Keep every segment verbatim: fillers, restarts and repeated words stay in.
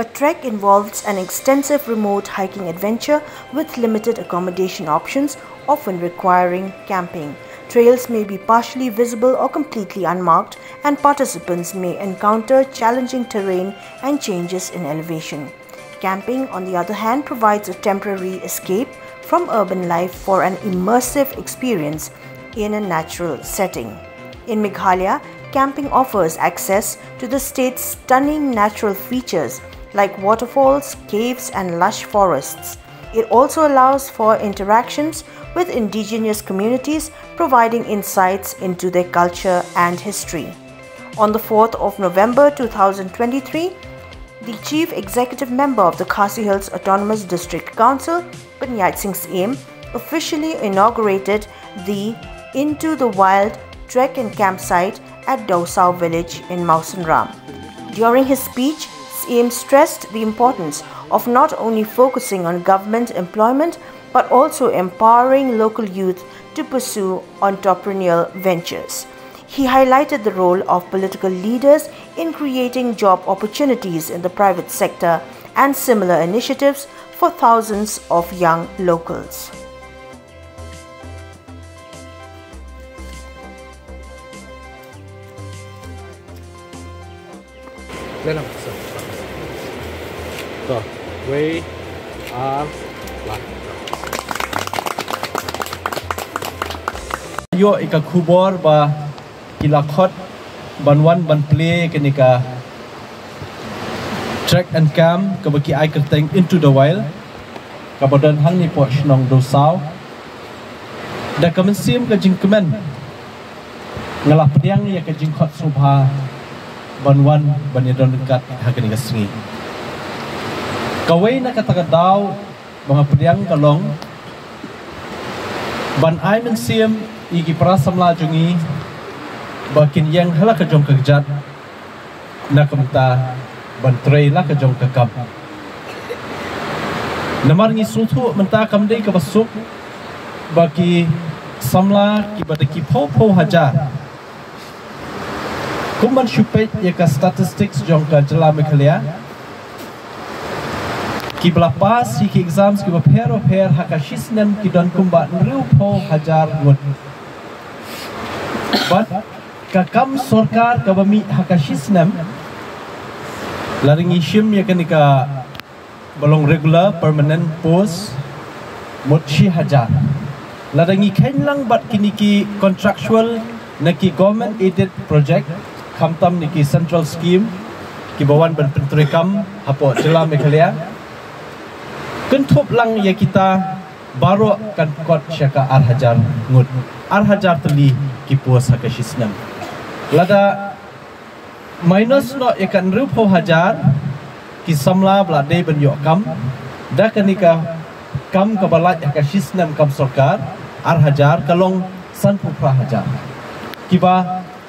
A trek involves an extensive remote hiking adventure with limited accommodation options, often requiring camping. Trails may be partially visible or completely unmarked, and participants may encounter challenging terrain and changes in elevation. Camping, on the other hand, provides a temporary escape from urban life for an immersive experience in a natural setting. In Meghalaya, camping offers access to the state's stunning natural features like waterfalls, caves, and lush forests. It also allows for interactions with indigenous communities, providing insights into their culture and history. On the fourth of November two thousand twenty-three, the Chief Executive Member of the Khasi Hills Autonomous District Council, Pynïaid Singh Syiem, officially inaugurated the Into the Wild trek and campsite at Dosau village in Mawsynram. During his speech, Syiem stressed the importance of not only focusing on government employment but also empowering local youth to pursue entrepreneurial ventures. He highlighted the role of political leaders in creating job opportunities in the private sector and similar initiatives for thousands of young locals. To, wei, ar, la. Ïoh ïa ka khubor ba ki la khot ban wan ban plie kane ka trek and camp kaba ki ai kyrteng Into the Wild, kaba don hangne hapoh shnong Dosau. Da ka mynsiem ka jingkmen, nga la pdiang ïa ka jingkhot sngewbha ban wan ban ïadon ryngkat ha kane ka sngi. Kawei na kata ka daw ba nga pdiang ka long ban ai mynsiem ïa ki para samla jong ngi ba kin ïeng ha la ka jong ka kjat, na ka bynta ban trei la ka jong ka kam. Namar ngi sngewthuh mynta kam dei kaba suk ba ki samla kiba da ki phew phew hajar, kum ban shu peit ïa ka statistics jong ka jylla Meghalaya, kiba la pass ïa ki exams kiba pher ba pher ha ka shi snem ki don kumba hynriew phew hajar ngut. Bad ka kam sorkar kaba mih ha ka shi snem, lada ngi shim ïa kane kaba long regular permanent post, mut shi hajar. Lada ngi kheiñ lang bad kine ki contractual na ki government aided project, khamtam na ki central scheme kiba wan ban pyntreikam hapoh jylla Meghalaya, kynthup lang ïa kita baroh kan kot sha ka ar hajar ngut, ar hajar tylli ki post ha ka shi snem. Lada minus noh ïa ka hynriew phew hajar ki samla ba la dei ban ïoh kam da kane ka kam kaba lait ha ka shi snem kam sorkar, ar hajar, ka long sanphew phra hajar. Kiba,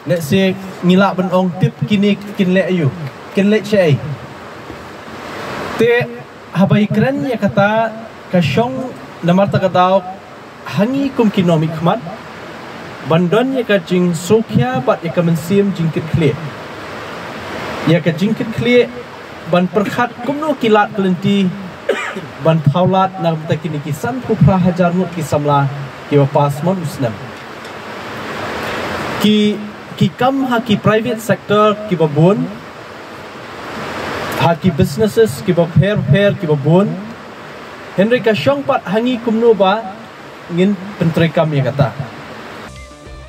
let's say, ngi lah ban ong tip kine kin leh aïu, kin leh shaei. Te haba ïakren ïa kata, ka shong namar kata ka daw ha ngi kum ki nongmihkhmat ban don ïa ka jingsngewkhia bad ïa ka mynsiem jingkitkhlieh. Ïa ka jingkitkhlieh ban pyrkhat kumno ki lad ki lynti ban thaw lad na ka bynta kine ki sanphew phra hajar ngut ki samla kiba pass man u snem. Ki, ki kam ha ki private sector kiba bun, ha ki businesses kiba pher pher kiba bun. Hynrei ka shong pat ha ngi kumno ba ngin pyntreikam ïa kata.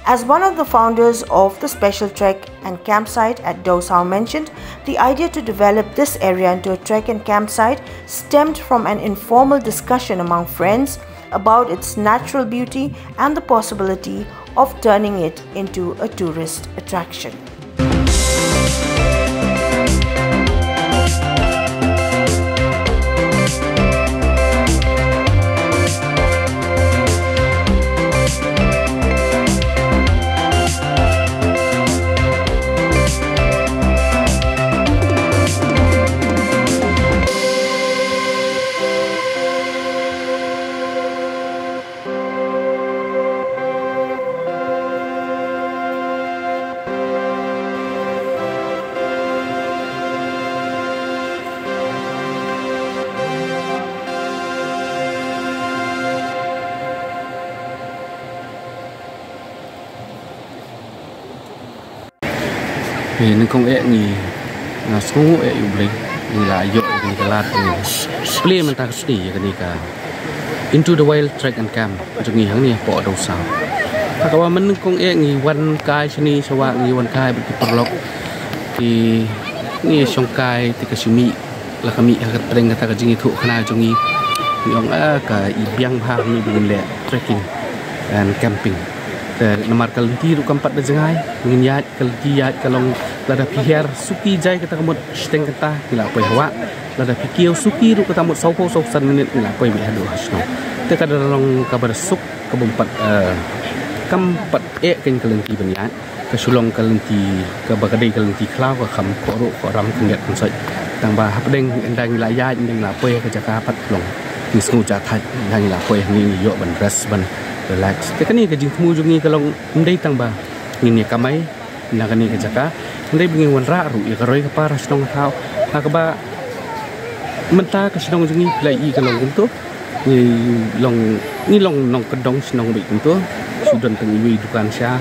As one of the founders of the special trek and campsite at Dosau mentioned, the idea to develop this area into a trek and campsite stemmed from an informal discussion among friends about its natural beauty and the possibility of turning it into a tourist attraction. Nyngkong eh ngi, nga sngew eh ïa U Blei, ngi la ïoh ïa kane ka lad, ngi plie mynta ka sngi ïa kane ka Into the Wild Trek and Camp jong ngi hangne hapoh Dewsaw. Ha kaba mynnyngkong eh ngi wan kai shane sha wah, ngi wan kai bad ki paralok, te ngi shong kai te ka shu mih, la ka mih ha ka pdeng kata ka jingïathuhkhana jong ngi. Ngi ong, ah, ka i biang bha hangne ba ngin leh trekking and camping. Te namar ka lynti ruh kam pat da jngai, ngin ïaid, ka lynti ïaid ka long, lada phi hiar suki jai kata ka mut shiteng kata ngi la poi ha wah, lada phi kiew suki ruh kata mut sawphew sawphew san minit ngi la poi beit haduh ha shnong. Te ka da long kaba da suk, kaba ym pat, eh, kam pat eh kein ka lynti ban ïaid. Ka shu long ka lynti kaba ka dei ka lynti khlaw, ka kham khohruh khohram, khyndiat khynsoit. Tang ba hapdeng ynda ngi la ïaid, ynda ngi la poi ha ka jaka pat long, ngi sngew jah thait. Ynda ngi la poi hangne ngi ïoh ban rest, ban relax. Te kane ka jingthmu jong ngi ka long ym dei tang ba ngin ïa kamai na kane ka jaka, hynrei ba ngin wanrah ruh ïa ka roi ka par ha shnong ha thaw. Ha kaba mynta ka shnong jong ngi phi la ïohi ka long kumto. Ngi long, ngi long nongkyndong shnong beit kumto. Shu don tang iwei i dukan sha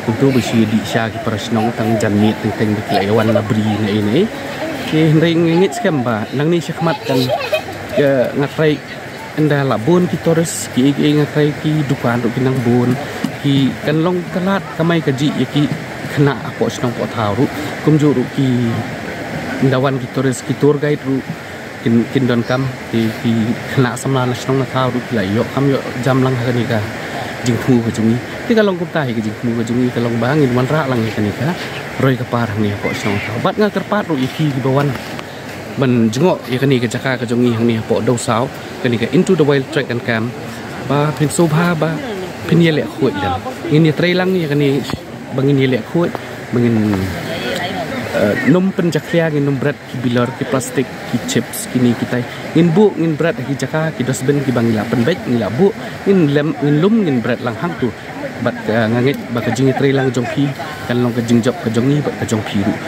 kumto, ba shu ïa dih sha ki para shnong tang janmiet teng teng ba ki la ïa wan la bri na ei na ei. Te hynrei nga ngeit skhem ba nangne shakhmat kan, eh, nga trai, ynda la bun ki tourist, kiei kiei nga trai, ki dukan ruh ki nang bun, ki kan long ka lad kamai kajih ïa ki khynnah hapoh shnong hapoh thaw ruh. Kumjuh ruh ki, ynda wan ki tourist, ki tour guide ruh kin, kin donkam, ki, ki khynnah samla na shnong na thaw ruh ki la ïoh kam ïoh jam lang ha kane ka jingthmu ka jong ngi. Te ka long kumta hi ka jingthmu ka jong ngi, ka long ba ngin wanrah lang ïa kane ka roi ka par hangne hapoh shnong na thaw. Bad nga kyrpad ruh ïa phi kiba wan ban jngoh ïa kane ka jaka ka jong ngi hangne hapoh Dewsaw, kane ka Into the Wild Trek and Camp, ba phin sngewbha ba phin ïaleh khuid lem. Ngin ïatrei lang ïa kane ba ngin ïaleh khuid, ba ngin, eh, nym pynjakhlia, ngin nym bret ki bilor, ki plastik, ki chips, kine kitai. Ngin buh, ngin bret ha ki jaka, ki dustbin kiba ngi la pynbeit, ngi la buh, ngin lem, ngin lum, ngin bret lang hangto. Bad, eh, nga ngeit ba ka jingïatrei lang jong phi kan long ka jingjop ka jong ngi bad ka jong phi ruh.